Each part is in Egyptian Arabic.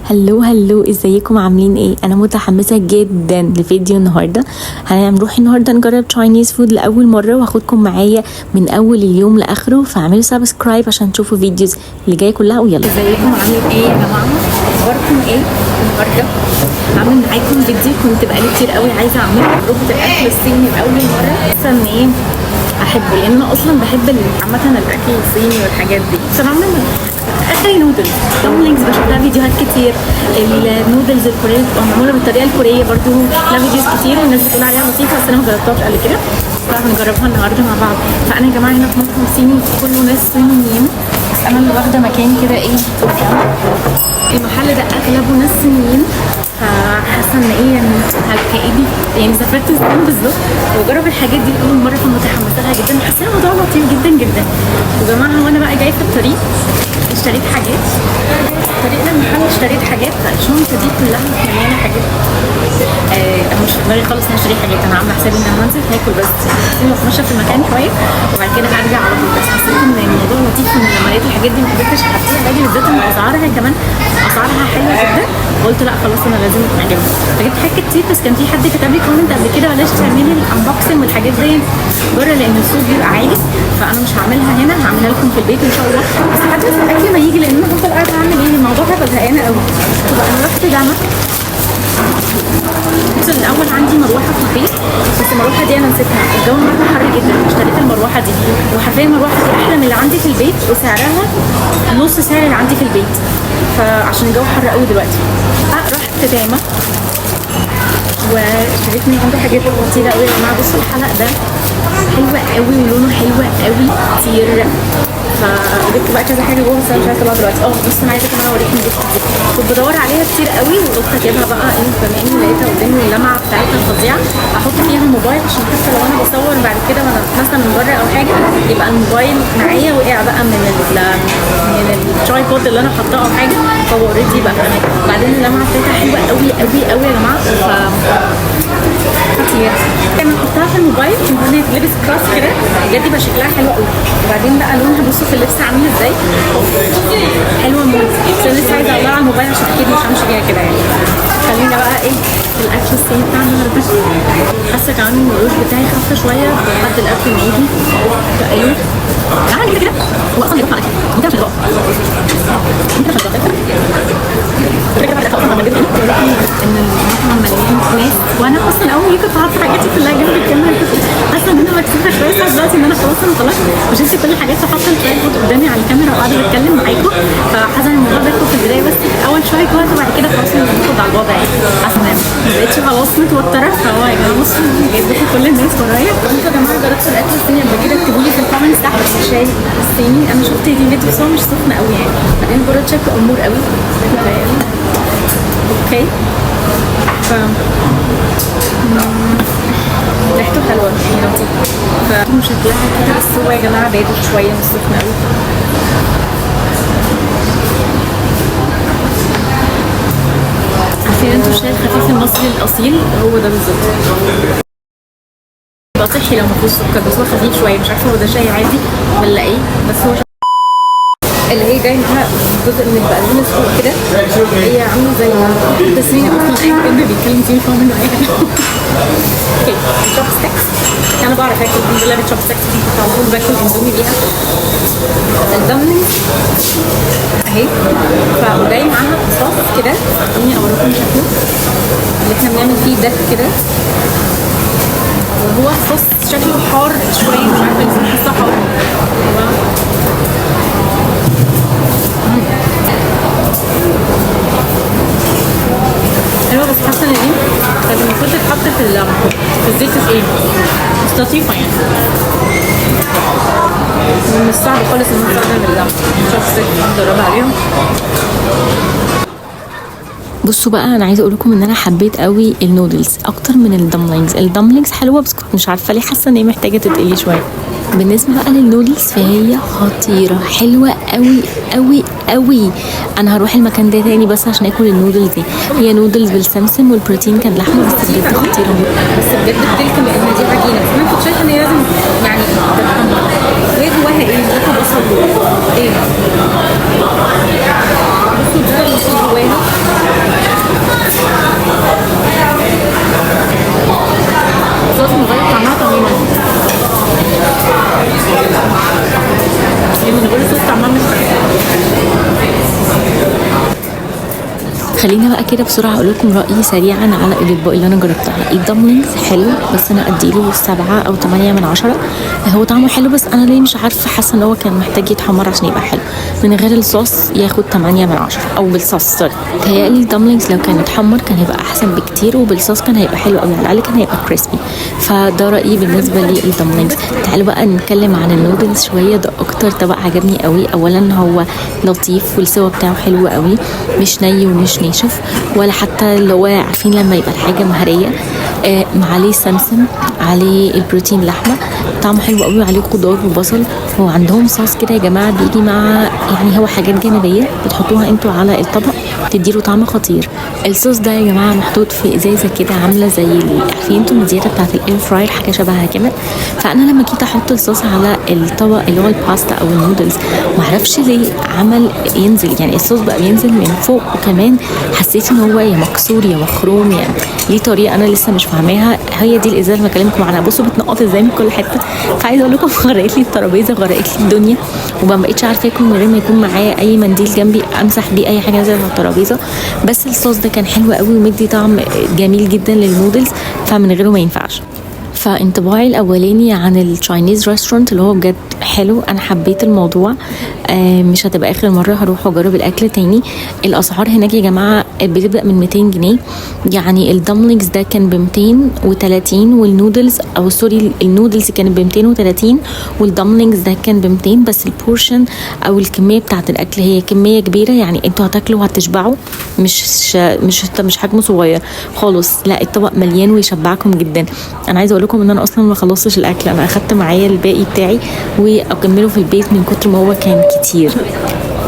hello hello، ازيكم؟ عاملين ايه؟ انا متحمسة جدا لفيديو النهارده. هنروح النهارده نجرب Chinese food لاول مرة، وهاخدكم معايا من اول اليوم لاخره، فاعملوا subscribe عشان تشوفوا videos اللي جاية كلها. ويلا، ازيكم؟ عاملين ايه يا جماعه؟ اخباركم ايه؟ النهارده عامل معاكم فيديو كنت بقالي كتير قوي عايزه اعمله، تجربه الاكل الصيني لاول مره. حاسه ان ايه احبه، لان انا اصلا بحب عامة الاكل الصيني والحاجات دي. بس انا عامله اخري noodles، dumplings بشوف لها فيديوهات كتير. النودلز الكورية بتبقى معمولة بالطريقة الكورية برضو لها videos كتير والناس بتقول عليها لطيفه، بس انا ما جربتهاش قبل كده، فهنجربها النهارده مع بعض. فانا يا جماعة هنا في مطعم صيني كله ناس صينيين، بس انا اللي واخده مكان كده. ايه، المحل ده اغلبه ناس صينيين، فحاسه ان ايه يعني كاني يعني سافرت الصين بالظبط واجرب الحاجات دي لاول مره، فمتحمسه لها جدا وحاسه الموضوع لطيف جدا جدا. وجماعه وانا بقى جاية في الطريق اشتريت حاجات، في الطريق للمحل اشتريت حاجات. الشنطة دي كلها مليانة حاجات. انا مش في دماغي خالص ان انا اشتري حاجات، انا عامله حسابي ان انا هنزل هاكل بس اتمشى في المكان شوية وبعد كده هرجع على طول. بس حسيت ان الموضوع لطيف، ان لما لقيت الحاجات دي ما قدرتش اعديها عادي، بالذات ان اسعارها كمان اسعارها حلوة جدا. قلت لا خلاص، انا لازم اجيبها. فجبت حاجات كتير، بس كان في حد كتب لي comment قبل كده بلاش تعملي ال unboxing والحاجات دي بره لان الصوت بيبقى عالي، فانا مش هعملها هنا، هعملها لكم في البيت ان شاء الله، بس لحد بس الاكل ما يجي، لان انا هفضل قاعدة اعمل ايه؟ الموضوع هيبقى زهقانه قوي. طب انا رحت جامعه، بس الاول عندي مروحة في البيت، بس المروحة دي انا نسيتها. الجو النهارده حر جدا، اشتريت المروحة دي، وحرفيا المروحة دي احلى من اللي عندي في البيت وسعرها نص سعر اللي عندي في البيت، فعشان الجو حر قوي دلوقتي. رحت تاما واشتريت من عنده حاجات خطيرة قوي يا جماعه. بصوا الحلق ده حلو قوي ولونه حلو قوي كتير، فجبت بقى كذا حاجة جوه، بس انا مش عايزه اطلع دلوقتي. بص، انا عايزه كمان اوريكم الجبت دي، كنت بدور عليها كتير قوي وقلت اجيبها بقى ايه، بما اني لقيتها قدامي واللمعه بتاعتها فظيعه، احط فيها الموبايل عشان حتى لو انا بصور بعد كده وانا مثلا من بره او حاجة يبقى الموبايل معايا، وقع بقى من ال tripod اللي انا حاطاه او حاجه، فهو already يبقى في امان. بعدين اللمعة بتاعتها حلوة قوي قوي قوي يا جماعه، ف خطير. لما نحطها في الموبايل المفروض هي تتلبس cross كده، بجد يبقى شكلها حلو قوي. وبعدين بقى لونها، بصوا في اللبس عامل ازاي، حلوة موت. بس انا لسه عايزه اقولها على الموبايل عشان اكيد مش همشي بيها كده يعني. خلينا بقى ايه في الاكل الصيني بتاعنا النهارده. حاسه كمان ان الوش بتاعي خف شوية لحد الاكل ما يجي. ايوه تعالى كده كده، هو اصلا هيروح على الاكل ممكن عشان الاضاءه، ممكن عشان الاضاءه ان المطعم مليان ناس، وانا اصلا اول ما كنت حاطه حاجاتي كلها جنب الكاميرا، كنت حاسه ان انا مكسوفه شويه. دلوقتي ان انا خلاص انا طلعت وشلت كل الحاجات وحاطه ال tripod قدامي على الكاميرا وقاعدة بتكلم معاكم، فحاسه ان الموضوع بياخد في البداية بس اول شوية وقت، وبعد كده خلاص انا باخد على الوضع يعني. حاسه ان ما بقتش خلاص متوتره. فهو يا جماعة بصوا جايب لكم كل الناس ورايا. انتوا يا جماعة جربتوا الاكل الصيني قبل كده؟ اكتبوا لي في ال comments تحت. الشاي الصيني انا شفت دي فيديو بس هو مش سخن قوي يعني. بعدين بره شكله امور قوي، okay، ف ريحته حلوة يعني لطيفه، ف شكلها كده، بس هو يا جماعة بارد شوية مش سخن قوي. عارفين انتوا الشاي الخفيف المصري الاصيل هو ده بالظبط، يبقى صحي لو ما فيهوش سكر، بس هو خفيف شوية، مش عارفه هو ده شاي عادي ولا ايه، بس هو اللي هي جاي معاها جزء من البقدونس فوق كده، هي عامله زي التصميم اصلا، اي حد بيتكلم فيه مش فاهم منه اي حاجه. okay، chopsticks، انا بعرف اكل الحمد لله بال chopsticks، كنت على طول باكل اندومي بيها. ال dumplings اهي، فجاي معاها صوص كده، خليني اوريكم شكله اللي احنا بنعمل فيه ده كده، وهو صوص شكله حار شوية، مش عارفه ليه حاسه حار. حلوة، بس حاسه ان دي كانت المفروض تتحط في الزيت ايه، بس لطيفة يعني، مش صعب خالص ان انا استخدم ال chopstick ادربها عليهم. بصوا بقى، انا عايزه اقول لكم ان انا حبيت قوي النودلز اكتر من ال dumplings. ال dumplings حلوة بس كنت مش عارفه ليه حاسه ان هي محتاجه تتقلي شوية. بالنسبة بقى للنودلز فهي خطيرة، حلوة قوي قوي قوي. انا هروح المكان ده تاني بس عشان اكل النودلز دي. هي نودلز بالسمسم والبروتين كان لحمه، بس بجد خطيرة. بس بجد بتلكم ان دي عجينه، بس انا كنت شايفه ان هي لازم يعني تتحمر. هي جواها ايه؟ جواها بصل ايه؟ بصوا ده اللي جواها. خلينا بقى كده بسرعة اقول لكم رايي سريعا على الاطباق اللي انا جربتها. ال dumplings حلو، بس انا اديله 7 او 8 من 10. هو طعمه حلو، بس انا ليه مش عارفه حاسه ان هو كان محتاج يتحمر عشان يبقى حلو. من غير الصوص ياخد 8 من 10، او بالصوص، sorry. تهيألي ال dumplings لو كان اتحمر كان هيبقى احسن بكتير، وبالصوص كان هيبقى حلو قوي، على الاقل كان هيبقى crispy. فده رايي بالنسبة لل dumplings. تعالوا بقى نتكلم عن النودلز شويه. ده اكتر طبق عجبني قوي. اولا هو لطيف، والسوا بتاعه حلو قوي، مش ني ومش ناشف ولا حتى اللي هو عارفين لما يبقى الحاجة مهريه. عليه سمسم، عليه البروتين لحمه، طعمه حلو قوي، وعليه خضار وبصل. وعندهم صوص كده يا جماعة بيجي مع، يعني هو حاجات جانبيه بتحطوها انتوا على الطبق تديله طعم خطير. الصوص ده يا جماعة محطوط في ازازة كده عامله زي عارفين انتوا المزيته بتاعت ال air fryer، حاجة شبهها كده. فانا لما جيت احط الصوص على الطبق اللي هو الباستا او النودلز، معرفش ليه عمل ينزل، يعني الصوص بقى بينزل من فوق، وكمان حسيت ان هو يا مكسور يا مخروم، يعني ليه طريقه انا لسه مش فاهماها. هي دي الازازه اللي بكلمكم عنها. بصوا بتنقط ازاي من كل حته. فعايزه اقول لكم غرقت لي الترابيزه، غرقت لي الدنيا، وما بقتش عارفه اكل من غير ما يكون معايا اي منديل جنبي امسح بيه اي حاجة نزلت على الترابيزه. بس الصوص ده كان حلو قوي ومدي طعم جميل جدا للنودلز، فمن غيره ما ينفعش. فانطباعي الاولاني عن ال Chinese restaurant اللي هو بجد حلو، انا حبيت الموضوع. مش هتبقى اخر مرة هروح واجرب الاكل تاني. الاسعار هناك يا جماعة بتبدا من 200 جنيه، يعني ال dumplings ده كان ب 230، والنودلز، او sorry، ال noodles كانت ب 230 وال dumplings ده كان ب 200. بس ال portion او الكمية بتاعه الاكل هي كمية كبيره، يعني انتوا هتاكلوا وهتشبعوا، مش حجمه صغير خالص، لا الطبق مليان ويشبعكم جدا. انا عايزه اقول لكم ان انا اصلا ما خلصتش الاكل، انا اخدت معايا الباقي بتاعي واكمله في البيت من كتر ما هو كان كتير.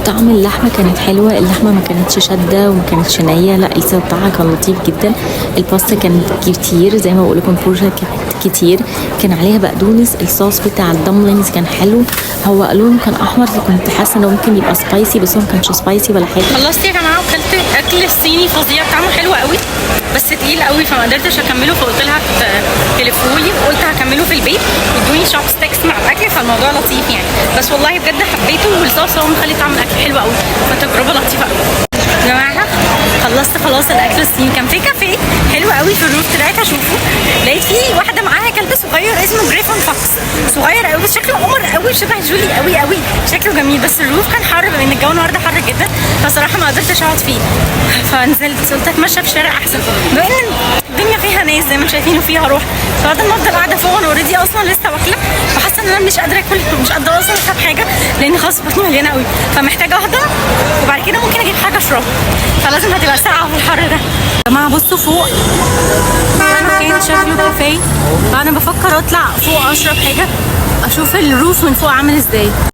طعم اللحمة كانت حلوه، اللحمة ما كانتش شاده وما كانتش نيه، لا السوا بتاعها كان لطيف جدا. الباستا كانت كتير، زي ما بقول لكم portion كانت كتير، كان عليها بقدونس. الصوص بتاع ال dumplings كان حلو، هو لونه كان احمر فكنت حاسه انه ممكن يبقى spicy، بس هو ما كانش spicy ولا حاجه. خلصت يا جماعة وكلت اكل الصيني فظيع، طعمه حلو قوي بس تقيل قوي فما قدرتش اكمله، فقلت لها تلفولي وقلت هكمله في البيت، وادوني chopsticks مع الاكل، فالموضوع لطيف يعني. بس والله بجد حبيته، والصوص هو مخلي طعم الاكل حلو قوي، فتجربه لطيفة قوي. يا جماعة خلصت خلاص الاكل الصيني. كان في كافيه حلو قوي في ال roof، طلعت اشوفه، لقيت فيه واحدة معاها كلب صغير اسمه griffon fox، صغير قوي بس شكله قمر قوي، شبه جولي قوي قوي، شكله جميل. بس ال roof كان حر بما ان الجو النهارده حر جدا، فصراحة ما قدرتش اقعد فيه، فنزلت قلت اتمشى في الشارع احسن، بما ان الدنيا فيها ناس زي ما انتم شايفين وفيها روح. فبدل ما افضل قاعدة فوق، انا already اصلا لسه واكله وحاسه ان انا مش قادرة اكل، مش قادرة اصلا اشرب حاجة لان خلاص بطني مليانة قوي، فمحتاجه اهضم وبعد كده ممكن اجيب حاجة اشربها، فلازم هتبقى ساقعه في الحر ده. يا جماعة بصوا فوق، ده مكان شكله كافيه، فانا بفكر اطلع فوق اشرب حاجه، اشوف ال roof من فوق عامل ازاي.